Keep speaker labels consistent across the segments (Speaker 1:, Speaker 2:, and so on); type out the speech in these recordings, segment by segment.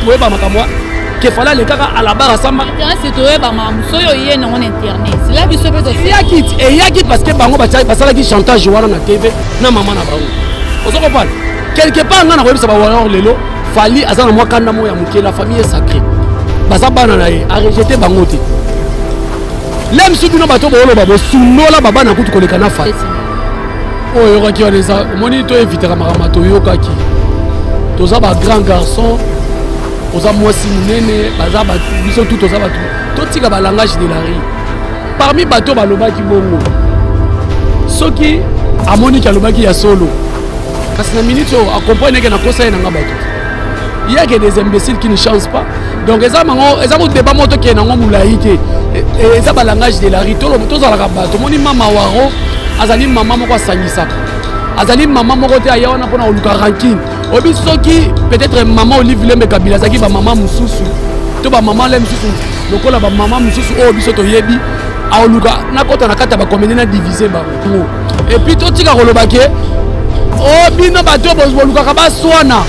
Speaker 1: Boyeba makambo ke Fally alekaka à la barre asamba.
Speaker 2: Internet toyeba makambo soki oye nango na internet la biso mpe
Speaker 1: eyaki eyaki parce que bango basalaki chantage wana na TV na mama na bango. Ozo comprendre? Quelque part nga na koyebisa ba warrior lelo Fally aza na mwa kanda moko ya moke, la famille est sacrée. Baza bana na ye, a rejeter bango te. Lem su bino bato booloba bosundola babana kutu koleka na Fally. Oyo oyokaki wana eza omoni to evitaka makambo toyokaki. Toza ba grand garçon, oza mwasi monene, baza bato biso tu toza bato. Totika ba langage de la rue. Parmi bato balobaki bongo, soki amoniki alobaki ya solo, kasi na minute oyo acomprendre ke nakosa ye nanga bato. Il y a que des imbéciles qui ne changent pas. Donc eza mango eza ko débat moto ke nango mulayi te. Eza ba langage de la rue. Tolo tozalaka bato. Moni mama waro azali mama moko asangisaka. Azali mama moko te aya wana pona koluka rancune. Obi soki peut-être mama Olive Lembe Kabila azalaki ba mama mususu to ba mama le mususu lokola ba mama mususu oyo biso toyebi aoluka nakota na kati ya bakomene na divise bango. Et puis totika koloba ke o bino bato bolukaka baswana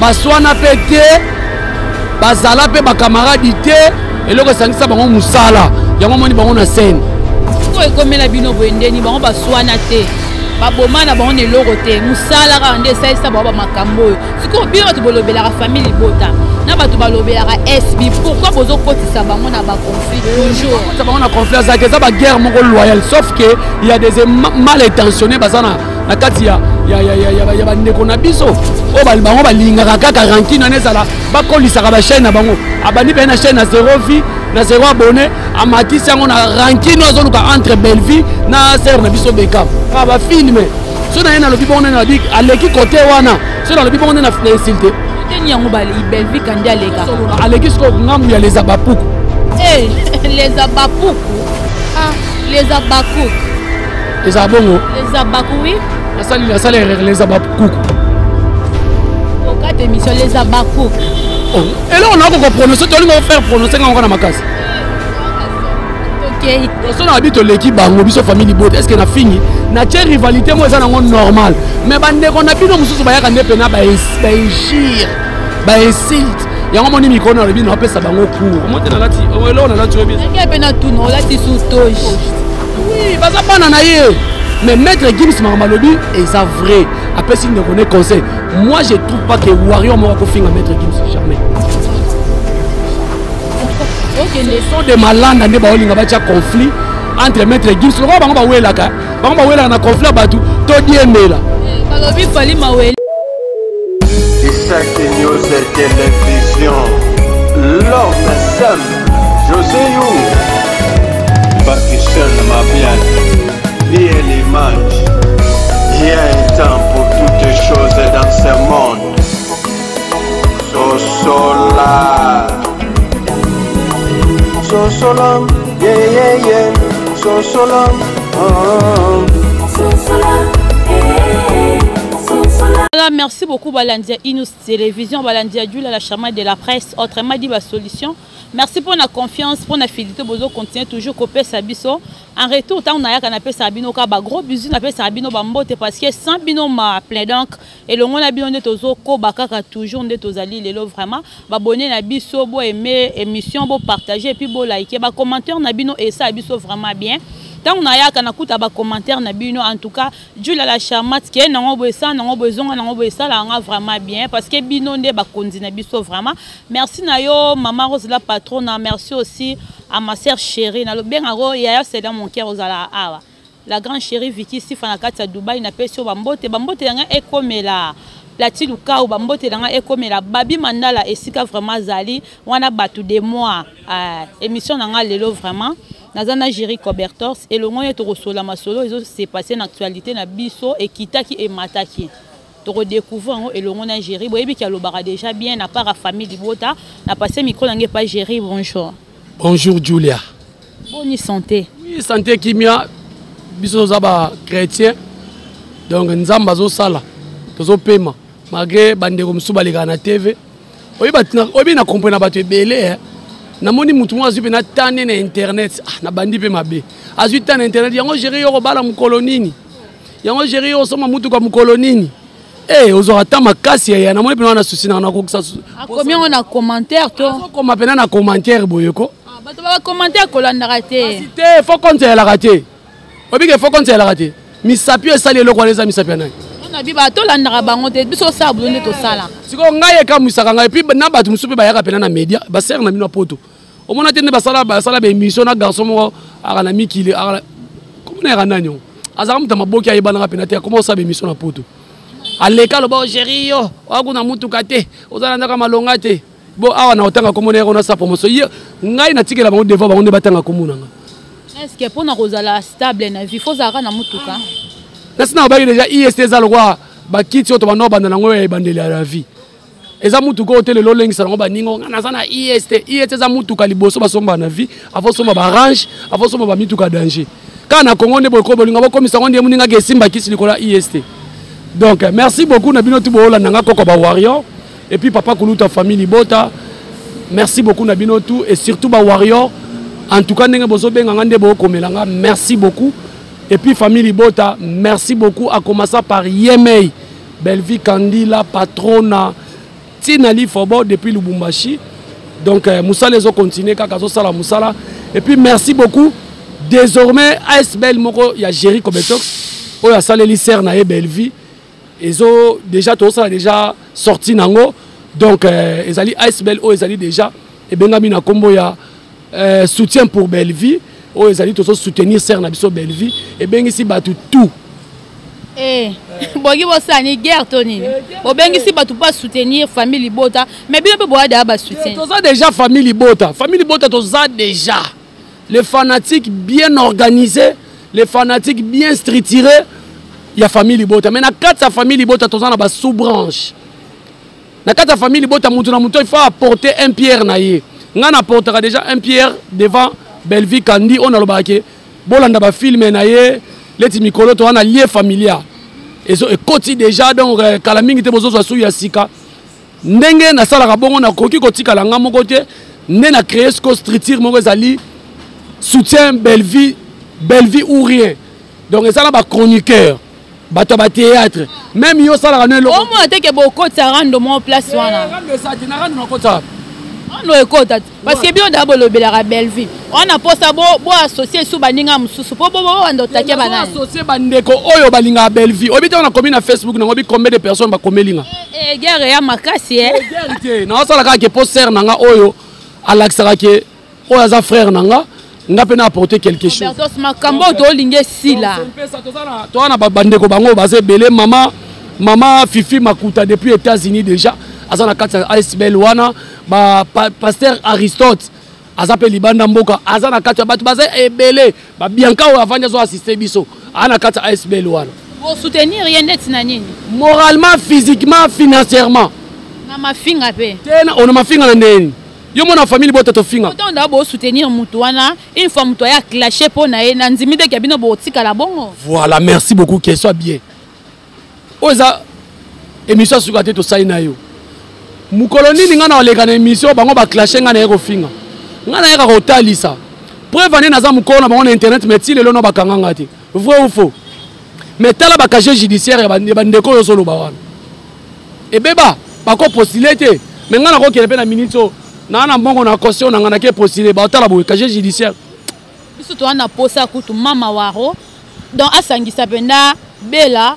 Speaker 1: baswana pe te, bazala pe bakamaradi te, eloko esangisa bango mosala yango moni bango na scène.
Speaker 2: Sikoyo ekomela bino boye ndeni bango baswana te, baboma na bango na eloko te, mosala kaka nde esalisa bango bamakambo oyo. Sikoyo bino bato bolobelaka famille libota na bato balobelaka SB, pourquoi bozokotisa bango na baconflit toujours?
Speaker 1: Bakotisa bango na conflit azalaki eza baguerre moko loyale, sauf que il y a des mal intentionnés baza na kati ya bandeko na biso oyo bango balingaka kaka rancune wana ezala, bakolisaka ba chaîne na bango. Abandi mpe na chaîne na zéro vie na zéro abonné, amatisi yango na rancune oyo azoluka entre Bellevue na sœur na biso Beckham. Ah, ba filme so na ye nalobi bongo nde nalobi aleki côté wana, so nalobi bongo nde na insulte.
Speaker 2: Teni yango bali Bellevue kandi aleka.
Speaker 1: Aleki sikoyo ngambu ya les abapuku.
Speaker 2: Eh, les abapuku. Ah, les abakuku.
Speaker 1: Eza bongo.
Speaker 2: Les abakuku, oui.
Speaker 1: Nasali, nasali erreur, les abakuku.
Speaker 2: Okate émission les abakuku.
Speaker 1: Oh, eloko na ko prononcer, tolingo faire prononcer ngongo na makasi.
Speaker 2: Okay.
Speaker 1: So na biso toleki bango biso famille libota, est-ce que na fingi na tie rivalité mo eza nango normal, mais bandeko na bino mosusu bayaka nde pena ba injure, ba insulte. Yango moni mikro na lobi na opesa bango cours. Omo te na lati, omo eloko na lati oyebi.
Speaker 2: Ndenge pe na tuna, olati sous toge.
Speaker 1: Oui, baza bana na ye. Mais Maître Gims makambo alobi eza vrai. Apesi ndeko ne conseil. Moi je trouve pas que Warrior moko akofinga Maître Gims jamais.
Speaker 2: Okay,
Speaker 1: ce sont des malanda nde baolinga batia conflit entre Maître Gims. Lokola bango bawelaka, bango bawelaka na conflit ya bato to diembela.
Speaker 2: Balobi Fally Mawele.
Speaker 3: Isaac News Télévision, l'homme simple, José Young, Pakistan Mabian, et l'image. Il y a un temps pour toutes choses dans ce monde. Sosola, Sosola, yeah yeah yeah, Sosola, oh.
Speaker 4: Sosola, eh, Sosola.
Speaker 2: Voilà, merci beaucoup Balandia Inus Télévision, Balandia Djula, la charmante de la presse, autrement dit ma solution. Merci pour la confiance, pour la fidélité, bozo continuer toujours kopesa biso. En retour, tant on a qu'à pesa bino ka ba gros bisous na pesa bino ba mbote parce que sans bino ma plein donc et le ngona bino nde tozo ko ba kaka toujours nde tozali lelo vraiment ba bonner na biso bo aimer émission bo partager et puis bo liker ba commentaire na bino et ça biso vraiment bien. Tant on a yaka na kuta ba commentaire na bino en tout cas Julia la charmante qui est nango bo ça nango bo zonga nango bo ça la nga vraiment bien parce que bino nde ba kondi na biso vraiment. Merci na yo maman Rose la patronne, merci aussi à ma sœur chérie na lobenga go yaya c'est dans mon cœur ozala awa. La grande chérie Vicky Sifa na kati ya Dubaï na pesi yo bambote, bambote yanga ekomela Plati Lukau, bambote yanga ekomela Babi Mandala esika vraiment zali wana batu de moi. Émission nanga lelo vraiment naza na Jerry Cobertors elongo ye tokosola masolo ezo se passer na actualité na biso ekitaki emataki. Toko découvrir yango elongo na Jerry. Boyebi ki alobaka déjà bien na part ya famille Libota. Na passer micro na nge pa Jerry, bonjour.
Speaker 1: Bonjour Julia.
Speaker 2: Bonne santé.
Speaker 1: Oui, santé kimia. Biso toza ba chrétien. Donc Nzambe azosala. Tozo pema malgré bandeko mosusu balekaka na TV. Oyebi na comprendre na bato ebele, hein. Namoni mutu moko azwi mpe na tane na internet. Ah, na bandi mpe mabe. Azwi tane na internet. Yango Jerry yo kobala mokolo nini? Yango Jerry yo osomba mutuka mokolo nini? Eh, ozwaka ata makasi ya namoni mpena wana susi nanga nakokisa.
Speaker 2: Akomi yango na commentaire to
Speaker 1: azokoma mpena na commentaire boye ko.
Speaker 2: Ah, bato ba commentaire kolandaka te.
Speaker 1: Te, fo compte eyalaka te. Obike fo compte eyalaka te. Misapi oyo esali eloko wana eza misapi ya nani?
Speaker 2: Na bi bato tolandaka bango te, biso osala bulo nde tosala.
Speaker 1: Sikoyo ngai ekamwisaka ngai, puis na bato mosusu mpe bayaka mpena na média, basere na bino ya poto. Omona te nde basala basala baémission na garçon moko aka na mikili, aka komona yaka nani yango, azalaka moto ya maboki, ayebanaka mpena te, akoma osala baémission na poto. Aleka aloba: "O géri, yo oakuna mutuka te, oza na ndako ya malonga te." Bo awa na otanga komona yako nasala promotion ye, ngai natikela bango devant bango nde batanga komona nga.
Speaker 2: Est ce que mpona kozala stable na vie, fo ozalaka na mutuka?
Speaker 1: Nasi na obaki déjà, ist eza lokwa bakiti oyo tobanda obanda nango ya ebandeli ya la vie. Eza mutuka oyo te lelo olengisa nango baninga: "Nga naza na ist." Ist eza mutuka liboso basomba na vie avant osomba barange, avant osomba bamituka danger. Kaka na Congo nde boyeko bolinga bokomisa yango nde moningaki esimba kisi likolo ya ist. Donc merci beaucoup na bino tu boolanda nga, koko bawarrior et puis papa kuluta, famille libota, merci beaucoup na bino tout et surtout bawarrior. En tout cas, ndenge bozobenga nga, nde bokomela nga, merci beaucoup. Et puis famille libota, merci beaucoup, à commencer par Yemei Bellevie Kandila, patrona Tina Lifobo depuis Lubumbashi. Donc mosala ezocontinue kaka, azosala mosala. Et puis merci beaucoup, désormais ASBL moko ya Géri Cobetox oyo asaleli sere na ye Bellevie, ezo déjà tozosala déjà sorti nango. Donc ezali ASBL oyo ezali déjà ebengami na nkombo ya Soutien pour Bellevie, oyo ezali tozosoutenir sere na biso Bellevie, ebengisi bato tout.
Speaker 2: Eh, boki bosala ni guerre to nini? Bobengisi bato mpo soutenir famille libota, mais bino mpe boya basoutien.
Speaker 1: Toza déjà famille libota, famille libota toza déjà les fanatiques bien organisés, les fanatiques bien structurés ya famille libota. Mais na kati ya famille libota, toza na basous-branche. Na kati ya famille libota, mutu na mutu il faut apporter un pierre na ye. Ngai naportaka déjà un pierre devant Bellevie Kandi oyo nalobaka ke bolanda bafilme na ye leti mikolo to wana lie familial ezo ekoti déjà. Donc kala mingi te bozozwa suki ya sika. Ndenge nasalaka bongo, nakoki kotikala nga moko te, nde na créer siko structure moko ezali Soutien Bellevie, Bellevie ou rien. Donc eza na bachroniqueur, bato ya bathéâtre, même yo osalaka no eloko.
Speaker 2: Omona te ke bokotisa rando moko place wana?
Speaker 1: Rando eza te, na rando nakotisa.
Speaker 2: Rando ekota te, parce que bino daa bolobelaka Bellevie wana, mposa boassocie su baninga mosusu mpo bobanda otake banani.
Speaker 1: Associe bandeko oyo balingaka Bellevie. Oyebi ntango nakomi na Facebook nango bi combien de personnes bakomeli nga?
Speaker 2: Guerre ya makasi e.
Speaker 1: Guerre te, naosala kaka ke po sere na nga oyo alakisaka ke oyo aza frère na nga, nga mpe na apporter quelque chose.
Speaker 2: Bertos, makambo oyo toolingi esila.
Speaker 1: Toza na bandeko bango baza ebele. Mama Fifi Makuta depuis États-Unis déjà aza na kati ya ASBL wana. Pasteur Aristote aza mpe libanda mboka, aza na kati ya bato baza ebele. Babianka oyo avandi azo assiste biso, aza na kati ya ASBL wana.
Speaker 2: Bosoutenir ye ndeti na nini?
Speaker 1: Moralement, physiquement, financièrement.
Speaker 2: Na mafinga mpe?
Speaker 1: Te, ona mafinga na ndeni? Yo mona famille bota tofinga?
Speaker 2: Otonda nda bosoutenir mutu wana, une fois mutu aya clashe mpo na ye, na ndimi teke bino botikala bongo.
Speaker 1: Voilà, merci beaucoup, question bien. Oyo eza émission ya suka te tosali na yo. Mokolo nini ngai na oleka na émission, bango baclashe ngai, naye kofinga? Ngai nayaka kotalisa preuve ane naza mokolo na bango na internet, mais ti lelo no bakanga nga te. Vrai ou faux? Mais tala bacasier judiciaire ya bandeko oyo ozoloba wana ebeba, bakopostule te. Mais ngai nakokende mpe na minute oyo naa na mbongo na caution na ngai, nake postule, baotala boye casier judiciaire.
Speaker 2: Biso toza na posa kutu mama waro, donc asangisa mpenza Bela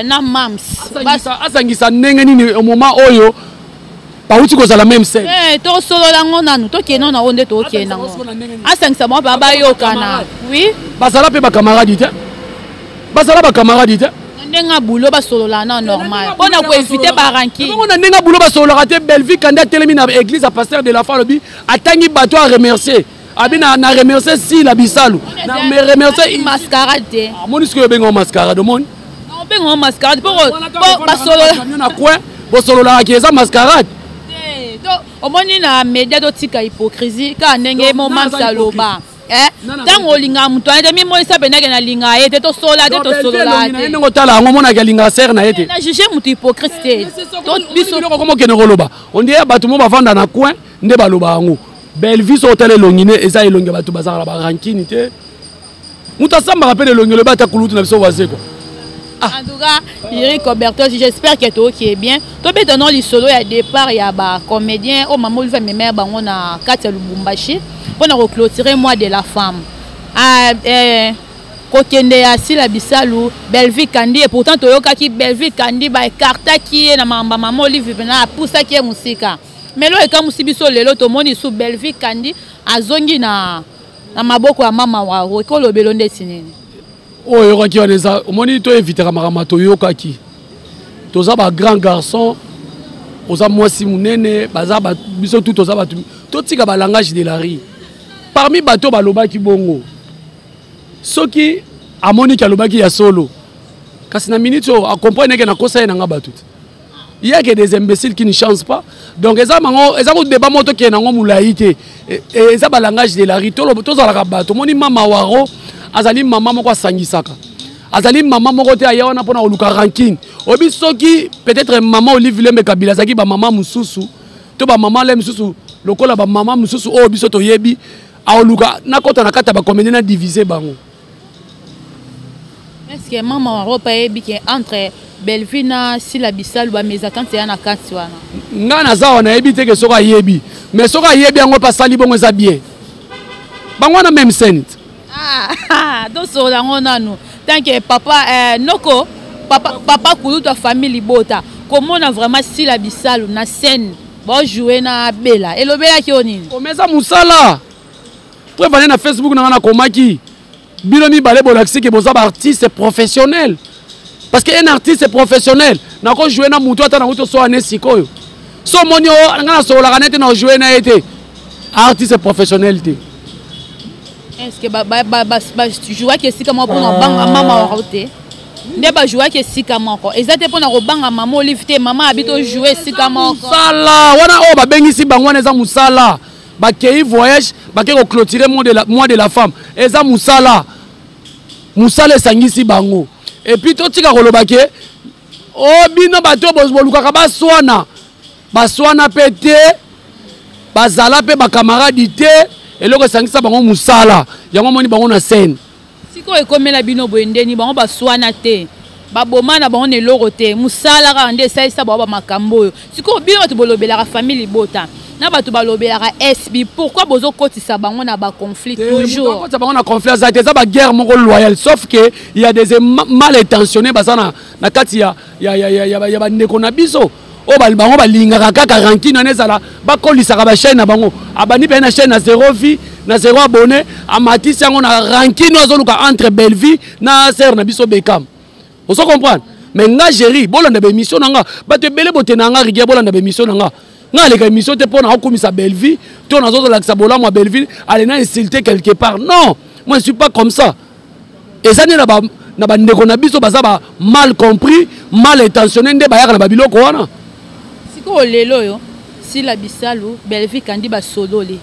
Speaker 2: na Mams.
Speaker 1: Asangisa ndenge nini au moment oyo bauti kozala même scène?
Speaker 2: Eh, tosolola yango nanu, tokende na oyo nde tokende nango. Asangisa bango mpe bayokana, oui.
Speaker 1: Bazala mpe bacamarade te, bazala bacamarade te.
Speaker 2: Na ndenge ya bulo basolola na normal mpona koevite baranki.
Speaker 1: Bongo na ndenge bulo basololaka te. Bellevie Kandi atelemi na église ya pasteur de la foi, alobi, atangi bato, a remercier, abi na remercier Sila Bisalu, na me remercier.
Speaker 2: Mascarade te.
Speaker 1: Amoni sikoyo obenga mascarade, omoni?
Speaker 2: Obenga mascarade mpo basolola
Speaker 1: na coin, bosololaka ke eza mascarade.
Speaker 2: Te, to omoni na média, totika hypocrisie kaka ndenge momamsi aloba. Ntango olingaka moto wana te, mimonisa mpendake nalingaka ye te, tosolola te, tosolola te.
Speaker 1: Ndenge otala yango, omonaki alingaka sere na ye te.
Speaker 2: Na juge moto hypocrite te. To biso
Speaker 1: biloko komokende koloba ondie bato mo bavanda na coin nde baloba yango. Bellevie, so otala elongi ne, eza elongi ya bato bazalaka na barankine te. Moto asambaka mpe na elongi, elobi ata kulutu na biso Wazekwa.
Speaker 2: Ah. En tout cas, Eric Roberto, j'espère que tu es bien. Toi, dans le solo ya départ ya ba comédien oh maman Olive meme bango na kati ya Lubumbashi pour na clôturer mois de la femme. Ah kokende ya Sila Bisalu, Bellevue Kandi et pourtant toyokaki Bellevue Kandi ba écartaki ye na mamba maman Olive na apusaki ye musika. Mais lo ekamusi biso lelo tomoni su Bellevue Kandi azongi na maboko ya mama wa ekolobelo ndeti nini.
Speaker 1: Oyo oyokaki wana eza, omoni, toevitaka makambo toyokaki. Toza ba grand garçon, oza mwasi monene, baza biso tu toza bato, totika ba langage de la rue. Parmi bato balobaki bongo, soki amoniki alobaki ya solo, kasi na minute oyo acomprendre ke nakosa ye nanga bato te. Il y a que des imbéciles qui ne changent pas. Donc eza mango, eza ko débat moto ke nango mulayi te. Eza ba langage de la rue. Tolo tozalaka bato. Moni mama waro azali mama moko asangisaka. Azali mama moko te aya wana pona koluka ranking. Obi soki peut-être mama Olive Lembe Kabila azaki ba mama mususu to ba mama le mususu lokola ba mama mususu oyo biso toyebi aoluka nakota na kati ya ba comédien na diviser bango.
Speaker 2: Est-ce que mama waro pa yebi ke entre Bellevue na Sila Bisalu ba mésentente ya na kati wana?
Speaker 1: Nga naza wana yebi te ke soki ayebi, mais soki ayebi yango pa sali bongo eza bien. Bango wana même scène.
Speaker 2: Ah, tosolola yango nanu tant que papa noko papa kulutu ya famille libota komona vraiment Sila Bisalu na scène bo jouer na Bella elobelaki yo nini?
Speaker 1: Omeza musala. Po evane na Facebook na nga nakomaki bino mibale bolakisi ke boza ba artiste professionnel. Parce que un artiste professionnel nako jouer na mutu ata nango tosoa ne sikoyo. So moni o nga nasololaka nete na jouer na ye te. Artiste professionnel te.
Speaker 2: Est-ce que ba jouaki esika moko mpona kobanga mama wako te? Nde ba jouaki esika moko. Eza te mpona kobanga mama Olive te, mama abi to jouer esika moko.
Speaker 1: Musala wana oyo babengisi bango wana eza musala. Bakei voyage, bakei ko clôturer mois de la femme. Eza musala. Musala esangisi bango. Et puis totika koloba ke o bino bato bolukaka baswana. Baswana pe te, bazala pe ba camarade te, eloko esangisa bango musala. Yango moni bango na scène.
Speaker 2: Sikoyo ekomela bino boye ndeni bango baswana te. Baboma na bango na eloko te. Musala kaka nde esalisa bango ba makambo oyo. Sikoyo bino bato bolobelaka famille libota. Na bato balobelaka SB, pourquoi bozokotisa bango na ba conflit
Speaker 1: Te,
Speaker 2: toujours?
Speaker 1: moto akotisa bango na conflit aza te, eza ba guerre moko loyale, sauf que il y a des mal intentionnés baza na kati ya bandeko na biso. Oyo bango balingaka kaka rancune wana ezala, bakolisaka ba chaîne na bango. Abandi pe na chaîne na 0 vie, na 0 abonné, amatisi yango na rancune oyo azoluka entre Bellevue na sœur na biso Beckham. Ozo comprendre? Mais nga Jerry, bolanda ba émission na nga, bato ebele bote na nga rigueur, bolanda ba émission na nga. Nga aleka émission te pona okumisa Bellevue, to nazozolakisa bolamu ya Bellevue, ale na insulter quelque part. Non, moi je suis pas comme ça. Eza nde na ba ndeko na biso baza ba mal compris, mal intentionné nde bayaka na ba biloko wana.
Speaker 2: Sikoyo lelo oyo Sila Bisalu, Bellevue Kandi basololi.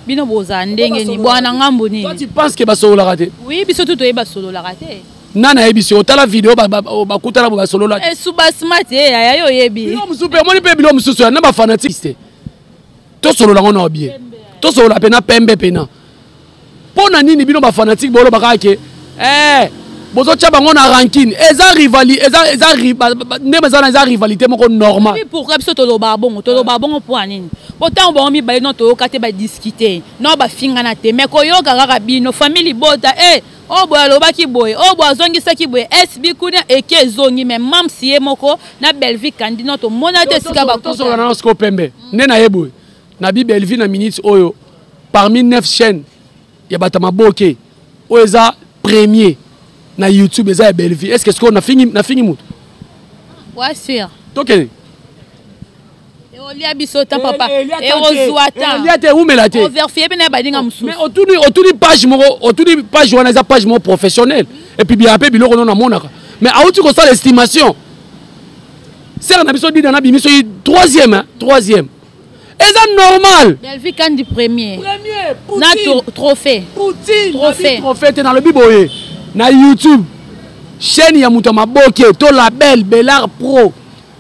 Speaker 2: Bino bozala ndenge ni bwana ngambo nini?
Speaker 1: Toi tu penses que basololaka te?
Speaker 2: Oui, biso tout toyeba basololaka te.
Speaker 1: Nana yebi si otala vidéo bakutana bo basolola te.
Speaker 2: Eh, subasma te, ya yo yebi.
Speaker 1: Bilo mususu pe, omoni pe bilo mususu ya na ba fanatique te. Tosolola ngo na bien. Tosolola pe na pembe pe na. Pona nini bino ba fanatique bolo bakaka ke, bozotia bango na rancune. Eza rivali, eza, eza ri-, ba, ba, ba, nde baza na, eza rivalité moko normal.
Speaker 2: Oui, pourquoi biso toloba bongo? Toloba bongo po nini? Po tango bango mibale non toyoka te ba discuter, non ba fingana te, mais koyoka kaka bino famille libota, oh boye alobaki boye, oh boye azongisaki boye, SB kuna eke ezongi, mais mam si ye moko na Bellevue Kandi non tomona te esika ba
Speaker 1: Tosolola na siko pembe. Nde na ye boye. Na bi Bellevue na minute oyo parmi 9 chaînes ya bato ya maboke oyo eza premier na YouTube eza ya Bellevue. Est-ce que siko na fingi mutu?
Speaker 2: Ouais, sûr.
Speaker 1: Tokende.
Speaker 2: Olia biso ta papa.
Speaker 1: Elia
Speaker 2: E ozwa ta.
Speaker 1: Elia te umela te.
Speaker 2: Overfier pe na badinga mususu.
Speaker 1: Mais otuni page moko, otuni page wana eza page moko professionnelle. Et puis bien pe biloko non amonaka. Mais auti ko sala estimation. Sœur na biso dida na bimiso yi troisième, hein, troisième. Eza normal.
Speaker 2: Bellevue Kandi premier.
Speaker 1: Premier, Poutine.
Speaker 2: Na trophée.
Speaker 1: Poutine,
Speaker 2: Trophée.
Speaker 1: Nabi trophée te na lobi boye. Na YouTube. Chaîne ya muto maboke to label Belar Pro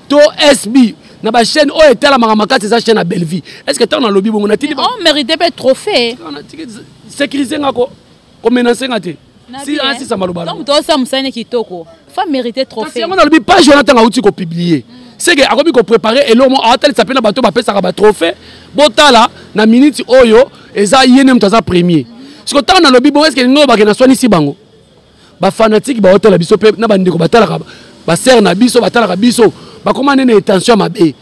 Speaker 1: to SB. Na ba chaîne oyo etalamaka makasi eza chaîne ya Bellevue. Est-ce que tant na lobi bongo na tindi ba
Speaker 2: On mérite pe trophée.
Speaker 1: Na tiki sécuriser ngako ko menacer ngate. Si asisa maloba
Speaker 2: na moto osala mosala ne kitoko, fa mérité trophée.
Speaker 1: Yango nalobi, page wana, ntango auti kopublier, c'est que akomi kopréparer eloko mo aotalisa mpe na bato bapesaka batrophée. Botala na minute oyo, eza ye nde moto aza premier. Siko ntango nalobi bongo, est-ce ngo bakende aswanisi bango? Bafanatiques baotala biso mpe na bandeko batalaka, basere na biso batalaka biso, bakóma nene intention ya mabe.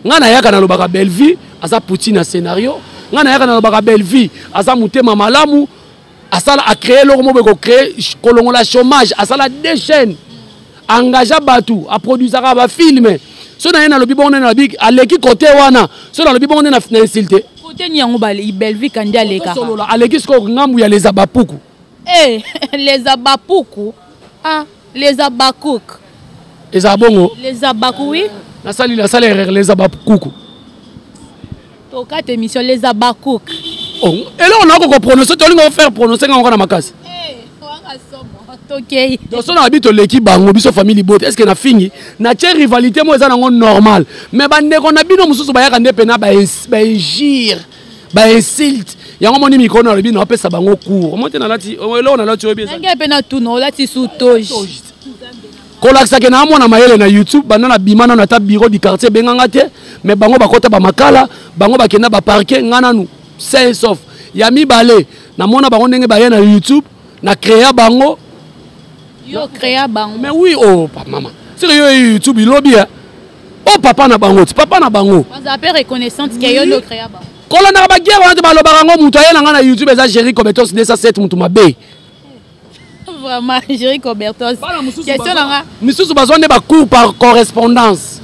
Speaker 1: Ngai nayaka nalobaka Bellevie aza poutine ya scénario. Ngai nayaka nalobaka Bellevie aza motema malamu, asala, acréer eloko moko boye, kocréer, kolongola chômage, asala deux chaînes, engagea bato, aproduisaka bafilms. So na ye nalobi bongo, nde nalobi aleki kote wana. So nalobi bongo, nde na insulte.
Speaker 2: Kote ni yango Bellevie Kandi alekaka?
Speaker 1: Solola, aleki sikoyo ngambu ya les abapuku.
Speaker 2: Eh, les abapuku, ah, les abakouk.
Speaker 1: Eza bongo.
Speaker 2: Les abaku, oui.
Speaker 1: Nasali erreur, les abakuku.
Speaker 2: Tokata émission, les abakouk.
Speaker 1: Oh, eloko nako koprononcer, tolinga ofaire prononcer nga ngo na makasi.
Speaker 2: Tokei.
Speaker 1: Donc so na bi toleki bango, biso famille libote, est ce que nafingi? Natie rivalité mo eza nango normal, mais bandeko na bino mosusu bayaka nde mpena bainjures, bainsultes. Yango moni mikolo nalobi naopesa bango cours. Omo te nalati eloko nalati oyebi.
Speaker 2: Ndenge mpe na tuna, olati su toge.
Speaker 1: Kolakisake na amona mayele na YouTube. Banda na bima nano, ata bureau du quartier ebenganga te, mais bango bakɔta bamakala, bango bakenda baparquet, nga nanu sain sauf. Ya mibale, namona bango ndenge baye na YouTube, na créa bango.
Speaker 2: Yo créa bango?
Speaker 1: Mais oui, oh pa mama, seke yo YouTube ilobi ya o papa na bango ti papa na bango.
Speaker 2: Bazala mpe reconnaissante ke yo nde ocréa bango.
Speaker 1: Kolandaka baguerre wana te. Balobaka yango, moto aye na ngai na YouTube eza Géri Cobetos 207, moto mabe.
Speaker 2: Vraiment, Géri Cobertos, question na nga.
Speaker 1: Misusu bazwa nde bacours par correspondance.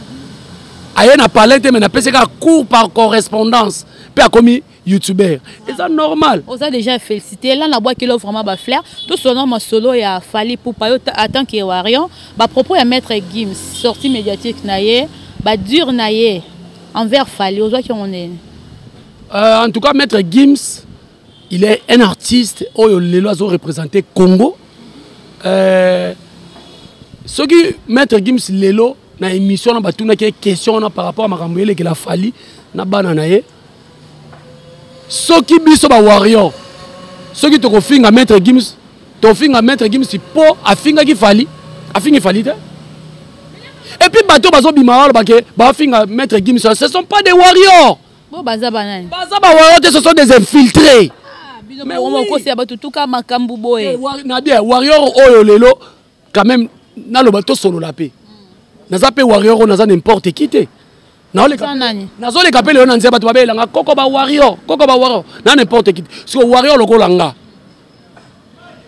Speaker 1: Aye na palais te, mais napesi kaka cours par correspondance mpe akomi youtubeur, eza normal.
Speaker 2: Oza déjà félicité là, nabwakeli vraiment bafleurs. Tosona masolo ya Fally Ipupa. Yo en tant que warrior, bapropos ya Maître Gims, sortie médiatique na ye, badires na ye envers Fally, ozwaki yango ndeni?
Speaker 1: En tout cas, Maître Gims, il est un artiste oyo lelo azo représenter Congo. Soki Maître Gims lelo na émission na batunaki question wana par rapport à makambo elekela Fally na bana na ye, soki biso bawarrior, soki tokofinga Maître Gims, tofinga Maître Gims mpo afingaki Fally? Afingi Fally te. Et puis bato bazobima balobake bafinga Maître Gims, ce sont pas des warriors.
Speaker 2: Bo baza banani?
Speaker 1: Baza bawarrior te, ce sont des infiltrés.
Speaker 2: Mais okosi ya bato tuka makambo boye.
Speaker 1: Na bien, warrior oyo lelo quand même naloba, tosolola mpe, naza mpe warrior oyo, naza n'importe qui te. Nazoleka mpe lelo na nzela, bato babelanga koko bawarrior, koko bawarrior, na n'importe qui te. Siko warrior lokola nga,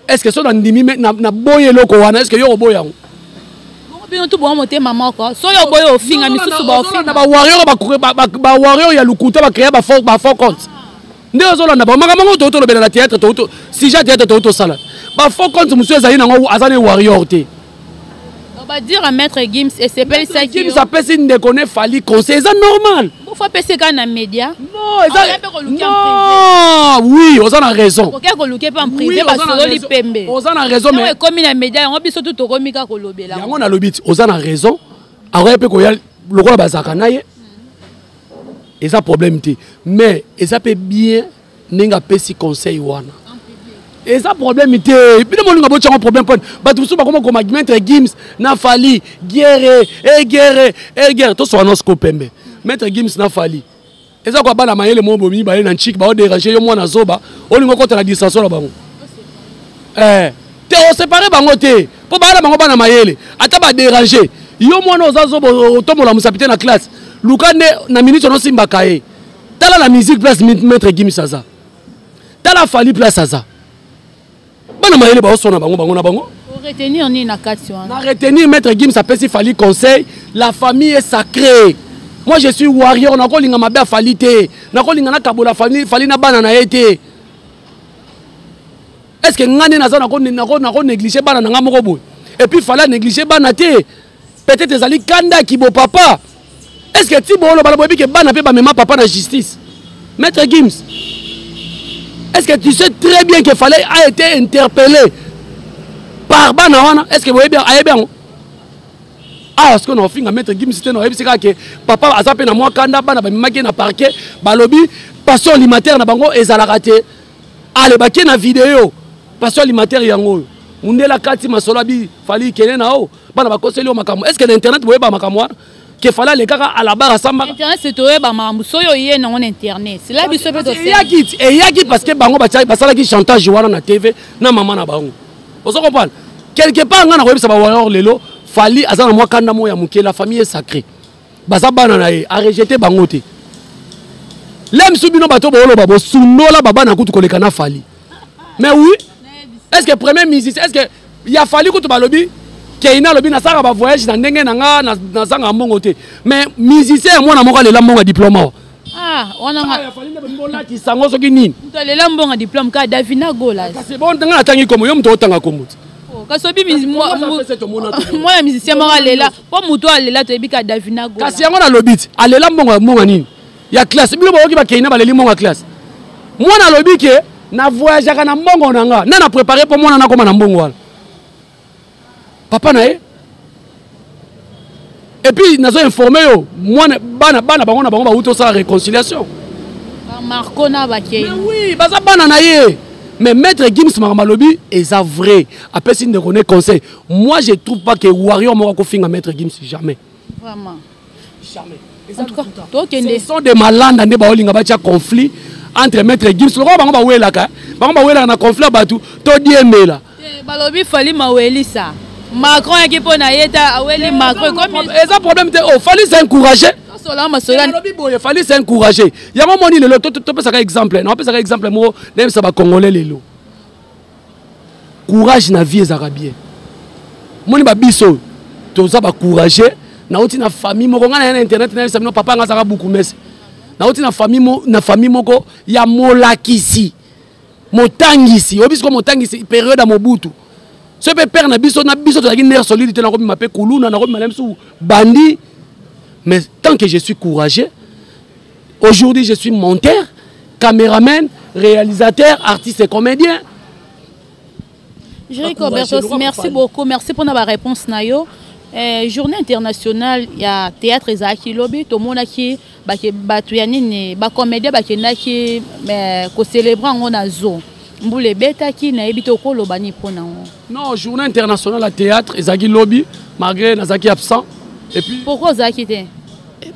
Speaker 1: est ce que so nandimi naboyi eloko wana, est ce que yo oboyi yango?
Speaker 2: Bino tu bongo motema moko. Soki oboyi ofinga, misusu baofinga.
Speaker 1: Na bawarrior, bawarrior ya lokuta, bacréa bafaux compte nde ozolanda bango. Makambo yango toyei tolobela na théâtre, sujet théâtre toyei tosala. Bafaux compte mosusu ezali nango, aza ne warrior te.
Speaker 2: Badires ya Maître Gims esepelisaki?
Speaker 1: Gims apesi ndeko ne Fally conseil, eza normal.
Speaker 2: Bofo apesi kaka na média?
Speaker 1: Non, eza non. Oui, oza na raison.
Speaker 2: Oke koluke mpe en privé, basololi pembe.
Speaker 1: Oza na raison,
Speaker 2: mais ekomi na média, yango biso tu tokomi kaka kolobela.
Speaker 1: Yango nalobi ti oza na raison. Akoya mpe koya lokola bazalaka na ye, eza problème te, mais eza mpe bien ndenge apesi conseil wana, eza problème te. Bino molinga botyango problème mpone bato mosusu bakoma koma Maître Gims na Fally guerre e guerre e guerre. Tosoka nosiko pembe. Maître Gims na Fally eza kwa bana mayele mo bomi baye na ntiki baodéranger yo. Mwana zoba, olinga okota na distraction na bango te, osépare bango te, mpo bana bango bana mayele. Ata badéranger yo, mwana oza zoba, otombola mosapi te na classe. Luka nde na minute onosimbaka ye. Tala la musique, place Maître Gims aza, tala Fally, place aza. Bana mayele baosona bango, bango na bango.
Speaker 2: Retenir nini na kati wana?
Speaker 1: Na retenir, Maître Gims apesi Fally conseil. La famille est sacrée. Moi, je suis warrior, nakolinga mabe afali te, nakolinga nakabola Fally na bana na ye te. Est ce que nga nde naza nako néglige bana na nga moko boye? Et puis Fally anéglige bana te. Peut-être ezali kanda ya kibo papa. Est ce que ti booloba na boyebi ke bana mpe bamema papa na justice? Maître Gims, est ce que tu sais très bien que Fally a été interpellé par bana wana? Est ce que boyebi, ayebi yango? Awa sikoyo na ofinga Maître Gims te. Na oyebisi kaka ke papa aza mpe na mwa kanda, bana bamemaki ye na parquet, balobi pension alimentaire na bango ezalaka te. Ale bakie na video pension alimentaire yango oyo. Mundele akati masolo abi Fally kende na o bana bakoseli yo makambo. Est ce que na internet boyeba makambo wana ke Fally alekaka à la barre asambaka?
Speaker 2: Internet c'est toyeba makambo soki oye nango na internet sila biso mpe
Speaker 1: eyaki eyaki parce que bango basalaki chantage wana na TV na mama na bango. Ozo comprendre? Quelque part nga nakoyebisa ba warrior lelo Fally aza na mwa kanda moko ya moke, la famille est sacrée. Baza bana na ye, a rejeter bango te. Lem su bino bato booloba bosundola babana kutu koleka na Fally. Mais oui, est-ce que premier musicien, est-ce que ya Fally kutu balobi Keina alobi nasalaka ba voyage na ndenge na nga nazanga mbongo te. Mais musicien ya mwana moko alela mbongo ya diplôme awa.
Speaker 2: Ah, wana nga
Speaker 1: ya Fally nde bolakisa yango soki nini.
Speaker 2: Moto alela mbongo ya diplôme ka Davina Gola.
Speaker 1: Kasi bon nga natangi kombo yo moto otanga kombo te.
Speaker 2: Oh, kasi obi mwana musicien moko alela mpo moto alela toyebi ka Davina Gola.
Speaker 1: Kasi yango nalobi ti alela mbongo mbongo nini? Ya classe bino boyoki bakei na baleli mbongo ya classe. Mwana alobi ke na voyageaka na mbongo na nga, na na préparer mpo mwana nakoma na mbongo wana. Papa na ye. Et puis nazo informer yo mwana bana bana bango na bango bauti osala réconciliation.
Speaker 2: Ba Marco na bakei.
Speaker 1: Mais oui, baza bana na ye. Mais Maître Gims makambo alobi eza vrai. Apesi ndeko ne conseil. Moi je trouve pas que warrior moko akofinga Maître Gims jamais.
Speaker 2: Vraiment.
Speaker 1: Jamais.
Speaker 2: En tout cas, tokende.
Speaker 1: Ce sont des malanda nde baolinga batia conflit entre Maître Gims lokola bango bawelaka, bango bawelaka na conflit ya bato to diembela.
Speaker 2: Balobi Fally mawelisa. Macron yaki mpo na ye ta aweli Macron ekomi
Speaker 1: eza problème te. Oh, Fally s'est encouragé.
Speaker 2: Tosola masola.
Speaker 1: Balobi boye Fally s'est encouragé. Yango moni lelo topesaka exemple, na opesaka exemple moko nayebisa ba Congolais lelo. Courage na vie ezalaka bien. Moni ba biso toza ba courageux. Nauti na famille moko nga na ya na internet nayebisa bino papa nga azalaka bukumese. Nauti na famille mo, na famille moko ya molakisi. Motangisi, oyebi sikoyo motangisi période ya Mobutu. Soki mpe père na biso na biso tozalaki nerf solide te, nakobima mpe kuluna, nakobima na biso bandi. Mais tant que je suis courageux, aujourd'hui je suis monteur, caméraman, réalisateur, artiste et comédien.
Speaker 2: Jericho Bertos, merci beaucoup. Merci pour la réponse nayo. Journée internationale ya théâtre ezalaki lobi, tomonaki bato ya nini, ba comédien bakendaki, mais ko célébrer yango na zoo. Mbula ebetaki, nayebi te okoloba nini mpo na yango.
Speaker 1: Non, journée internationale ya théâtre ezalaki lobi, malgré nazalaki absent. Et puis
Speaker 2: pourquoi ozalaki te?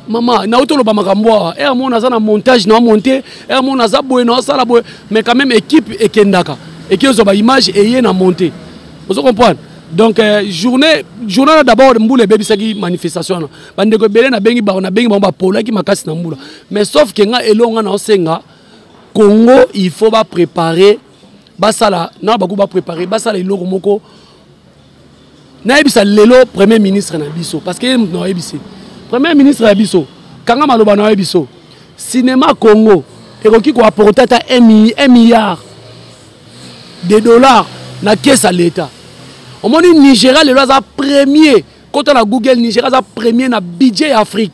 Speaker 1: Maman, nauti oloba makambo awa. Air mona aza na montage na monter, air mona aza boye na osala boye, mais quand même équipe ekendaka. Équipe ozwa ba image eye na monter. Ozo comprendre? Donc journée d'abord mbula ebebisaki manifestation wana. Bandeko ebele na bengi bango, na bengi bango bapolaki makasi na mbula. Mais sauf que nga elonga na osenga Congo, il faut ba préparer, basala, na baku ba préparer, basala eloko moko. Nayebisa lelo premier ministre na biso parce que ye moto na yebisi. Premier ministre na biso, kanga maloba na biso. Cinéma Congo ekoki ko apporter ata 1 milliard de dollars na caisse à l'État. Omoni Nigeria lelo aza premier, kota na Google Nigeria aza premier na budget ya Afrique.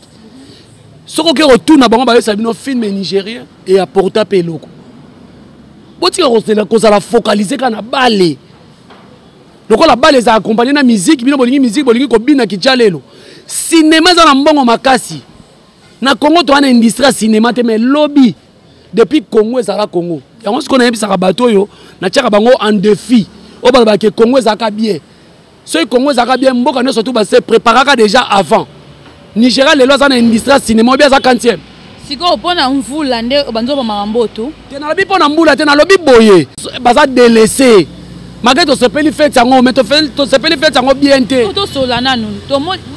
Speaker 1: Soko ke retourne na bango bayesa bino film nigérien et apporter pe eloko. Botika kozala focaliser ka na bale. Lokola bale eza accompagné na musique, bino bolingi musique, bolingi kobina kitcha lelo. Cinéma eza na mbongo makasi. Na Congo to wana industrie ya cinéma te, mais lobby depuis Congo ezala Congo. Yango siko nayebisaka bato oyo natiaka bango en défi. Oyo balobaka ke Congo ezalaka bien. Soki Congo ezalaka bien, mboka nyonso tout ba se préparaka déjà avant. Nigeria lelo aza na industrie ya cinéma, obi aza quantième.
Speaker 2: Sikoyo mpo na mvula nde banzo ba makambo to.
Speaker 1: Te nalobi mpo na mbula te, nalobi boye baza délaissé. Malgré tosepeli fête yango, mais tosepeli fête yango bien te.
Speaker 2: To tosola nanu,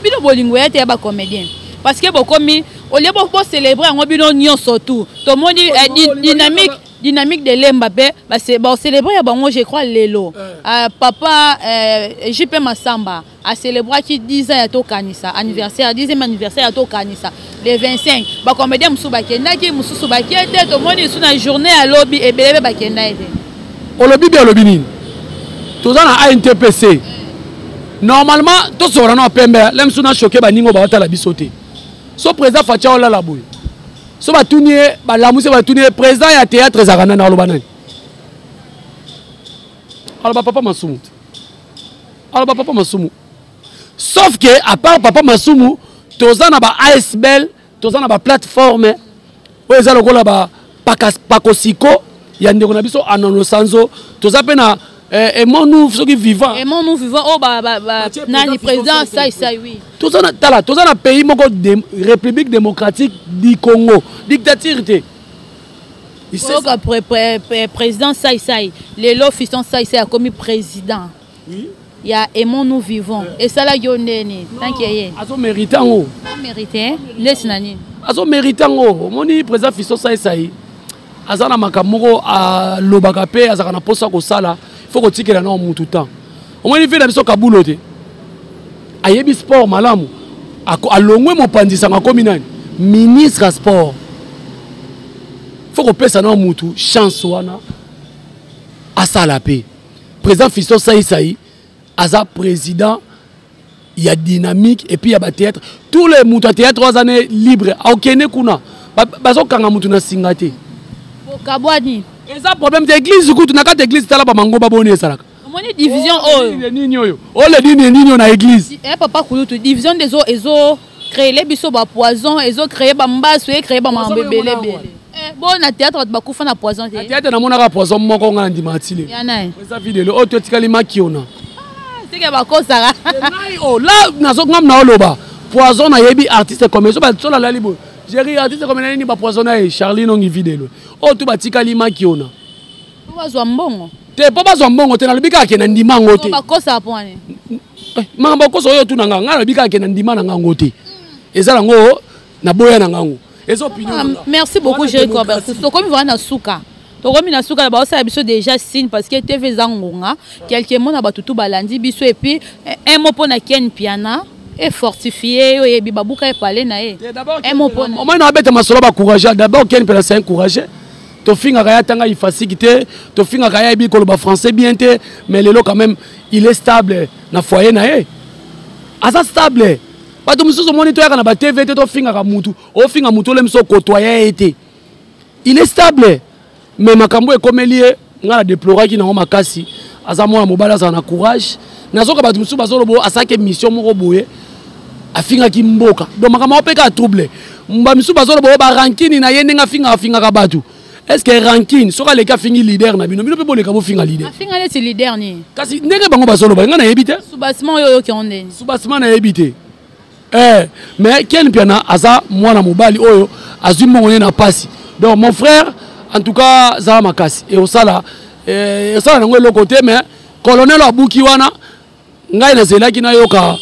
Speaker 2: bino bolingo ya te ya ba comédien. Parce que bokomi au lieu bo célébrer yango bino nyonso tout. Tomoni, dynamique de Lemba pe, ba se, ba célébrer ya bango je crois lelo. Papa JP Massamba a célébré qui 10 ans ya tokanisa anniversaire, 10e anniversaire ya tokanisa le 25. Ba comédien musu bakendaki, mususu bakete, tomoni su na journée ya lobi ebelebe bakenda ete.
Speaker 1: Olobi bien, olobi nini? Toza na ANTPC. Normalement tosora na pembe, lem su na choqué ba ningo ba otala biso te. So président Fatia olala boye. So batuni ye, balamuse batuni ye, président ya théâtre ezalaka nani? Aloba nani? Aloba papa Masumu. Aloba papa Masumu. Sauf que à part papa Masumu, toza na ba ASBL, toza na ba plateforme oyo eza lokola ba pakosiko ya ndeko na biso Anono Sanzo, toza pe na Eh, aimons-nous soki vivant.
Speaker 2: Aimons-nous vivant oh ba ba, ba nani président sai sai oui.
Speaker 1: Toza na tala toza na pays moko de, République démocratique du Congo dictature te.
Speaker 2: Oyoka président sai sai lelo fiston sai sai akomi président. Oui. Ya aimons-nous vivant. Yeah. Esalaki yo ndeni tant que ye.
Speaker 1: Azo mérite yango.
Speaker 2: Azo mérite neti na nini?
Speaker 1: Azo mérite yango. Omoni président fiston sai sai aza na makambo moko alobaka mpe azalaka na mposa kosala fo kotikela nao mutu temps omoni vie na biso kabulo te ayebi sport malamu alongwe mopanzi sango akomi nani ministre ya sport fo kopesa nao mutu chance wana asala mpe président fiston saisai aza président ya dynamique et puis ya bathéâtre tous les moto ya théâtre oyo aza ne libre akokende kuna bazokanga moto na singa te.
Speaker 2: Bokabwani
Speaker 1: eza problème te. Église kutu na kati église tala bamangomba boni esalaka.
Speaker 2: Omoni division oyo
Speaker 1: nini oyo ole nini nini oyo na église.
Speaker 2: Eh papa kulutu, division nde ezo créer biso ba poison, ezo créer ba mbasu, e créer ba mambo ebele ebele. Bo na théâtre bato bakufa na poison te.
Speaker 1: Na théâtre namonaka poison moko nga na ndima atile.
Speaker 2: Ya naye.
Speaker 1: Eza vidéo oyo totikali makiona.
Speaker 2: Seke bakosaka.
Speaker 1: Ngai o la nazo ngam na oloba. Poison nayebi artiste comme so ba sola lali boye. Jerry artiste comme nani ba poison na ye Charlie nongi vidéo. Oyo to batikali makiona.
Speaker 2: Po bazwa mbongo.
Speaker 1: Te po bazwa mbongo te nalobi kaka ke na ndima yango te.
Speaker 2: Bakosaka po wana.
Speaker 1: Makambo akosa oyo tuna nga ngai nalobi kaka ke na ndima na nga yango te. Eza nango naboya na ngango eza opinion na nga.
Speaker 2: Merci beaucoup Jerry Corbert. Tokomi vraiment na suka. Tokomi na suka baosala biso déjà signe parce que TV eza ngonga. Quelques mots na bato tu balandi biso et puis un mot mpona Ken Piana et fortifié oyo yebi babuka epale na ye. Un mot mpona.
Speaker 1: Omoni na abeta masolo ba courageux. D'abord Ken Piana c'est un courageux. Tofingaka ye atanga ifasiki te, tofingaka ye ayebi koloba français bien te, mais lelo quand même il est stable na foyer na ye. Aza stable. Bato mosusu omoni toyaka na ba TV te tofingaka mutu, ofinga mutu ole mosusu okotoya ye te. Il est stable. Mais makambo ekomeli ye nga na déploraki nango makasi. Aza mwana mobali azala na courage. Nazoka bato mosusu bazoloba asalaki émission moko boye afingaki mboka. Donc makambo yango mpe kaka trouble. Ba misusu bazoloba oyo ba rancune na ye ndenge afingaka afingaka bato. Est-ce que rancune soki aleki afingi leader na bino, bino mpe boleka bofinga leader?
Speaker 2: Afinga neti leader nini?
Speaker 1: Kasi ndenge bango bazoloba nga nayebi te.
Speaker 2: Soubassement oyo oyoki yango ndeni?
Speaker 1: Soubassement nayebi te. Mais Ken Piana aza mwana mobali oyo azwi mbongo ne na pasi. Donc mon frère en tout cas zala makasi et osala osala nango eloko te mais colonel abuki wana ngai nazelaki nayoka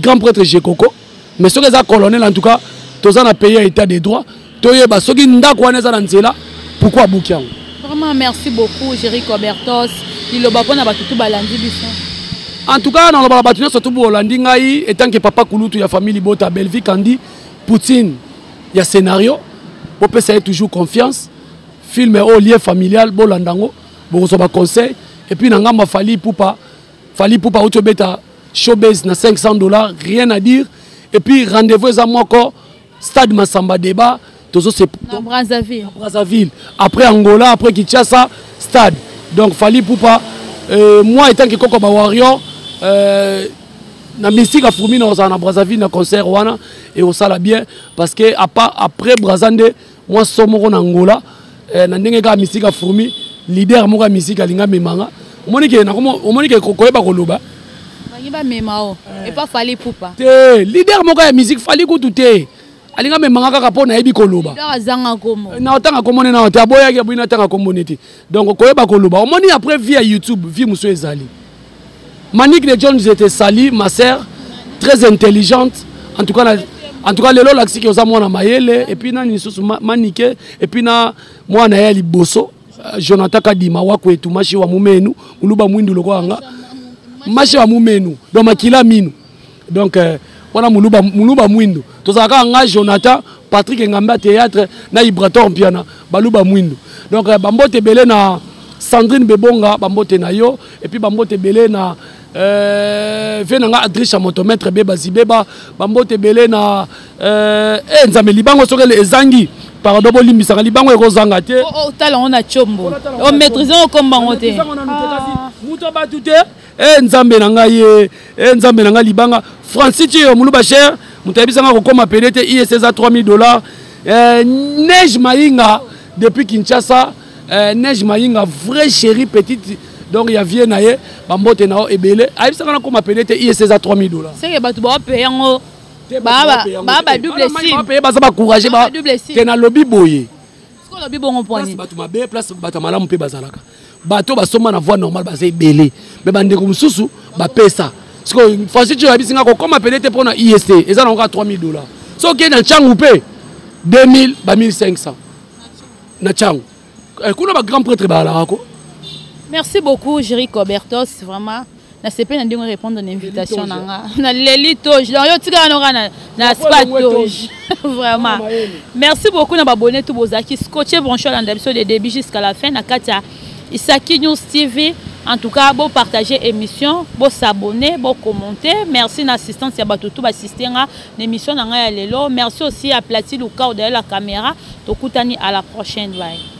Speaker 1: grand prêtre Jekoko mais soki eza colonel en tout cas toza na pays ya état de droit toyeba soki ndako wana eza na nzela pourquoi abuki yango.
Speaker 2: Vraiment merci beaucoup Jerry Cobertos liloba mpona bato tu balandi biso.
Speaker 1: En tout cas nalobaka bato nyonso tu bolandi ngai etant que papa kulutu ya famille Libota Belvi Kandi Poutine ya scénario bopesa ye toujours confiance film oyo lien familial bolanda yango bokozwa ba conseil et puis na ngambo ya Fally Ipupa Fally Ipupa auti obeta showbase na $500 rien à dire et puis rendez-vous eza moko stade Massamba débat tozo se
Speaker 2: na Brazzaville.
Speaker 1: Na Brazzaville après Angola après Kinshasa stade donc Fally Ipupa moi étant que koko ba warrior na mystique a fourmi na ozala na Brazzaville na concert wana et osala bien parce que à part après Brazzande moi somo na Angola na ndenge kaka mystique a fourmi leader moko ya mystique alinga memanga omoni ke na omoni ke koyeba koloba
Speaker 2: bangi ba mema o et pas Fally Ipupa
Speaker 1: te leader moko ya musique Fally kutu te alinga memanga kaka po nayebi koloba
Speaker 2: leader azanga komo
Speaker 1: na otanga komo ne na te aboyaki aboyi na tanga komo ne te donc koyeba koloba omoni après vie ya YouTube vie mosusu ezali Manique de Jones était sali ma sœur très intelligente en tout cas na, en tout cas lelo lakisiki oza mwana mayele et puis nani lisusu Manique et puis na mwana ya liboso Jonathan Kadima wakwetu mashi wa mumenu muluba mwindu lokola nga mashi wa mumenu donc makila minu donc wana muluba muluba mwindu tozalaka nga Jonathan Patrick Ngamba théâtre na Ibrator Mpiana baluba mwindu donc bambote belé na Sandrine Bebonga bambote na yo et puis bambote belé na ve na nga Adrisha motomètre beba zibeba bambote belé na nzambe libango soki ezangi pardon bolimbisaka libango ekozanga te
Speaker 2: otala ngo na chombo o maîtriser okomba ngo te
Speaker 1: muto batu te nzambe na ngai nzambe na ngai libanga Francis Tio muluba cher muto ayebisanga kokoma pele te IS eza $3000 Neige Mayinga depuis Kinshasa Neige Mayinga vrai chérie petite Donc ya vie na ye, bambote na yo ebele. Ayebisaka nakoma pene te, ISC eza 3000 $.
Speaker 2: Seke bato baopaye yango baa ba double sim.
Speaker 1: Bapaye, baza bacourage.
Speaker 2: Ba double sim.
Speaker 1: Te, nalobi boye.
Speaker 2: Soki olobi bongo,
Speaker 1: place
Speaker 2: mponi
Speaker 1: bato mabe, place bato ya malamu mpe bazalaka. Bato basomba na voie normale baza ebele, mais bandeko mosusu bapesa. Sikoyo Francis Tio ayebisi nga kokoma pene te mpona IST eza nango kaka 3000 $. Soki okei na Ntiangu mpe 2000 ba 1500 na Ntiangu. Kuna bagrand prêtre bazalaka ko.
Speaker 2: Merci beaucoup, Jerry Cobertos. Vraiment nasepeli na ndenge répondre na invitation na nga na leli toge. Donc yo tikala noka na spa toge. Vraiment merci beaucoup na babone tout bozalaki scotché, branché, olanda biso de début jusqu'à la fin na kati ya Isaki News TV. En tout cas, bo partager émission, bo s'abonner, bo commenter. Merci na assistance ya bato tout baassiste nga na émission na ngai ya lelo. Merci aussi à Plati Lukao derrière la caméra. Tokutani à la prochaine, bye.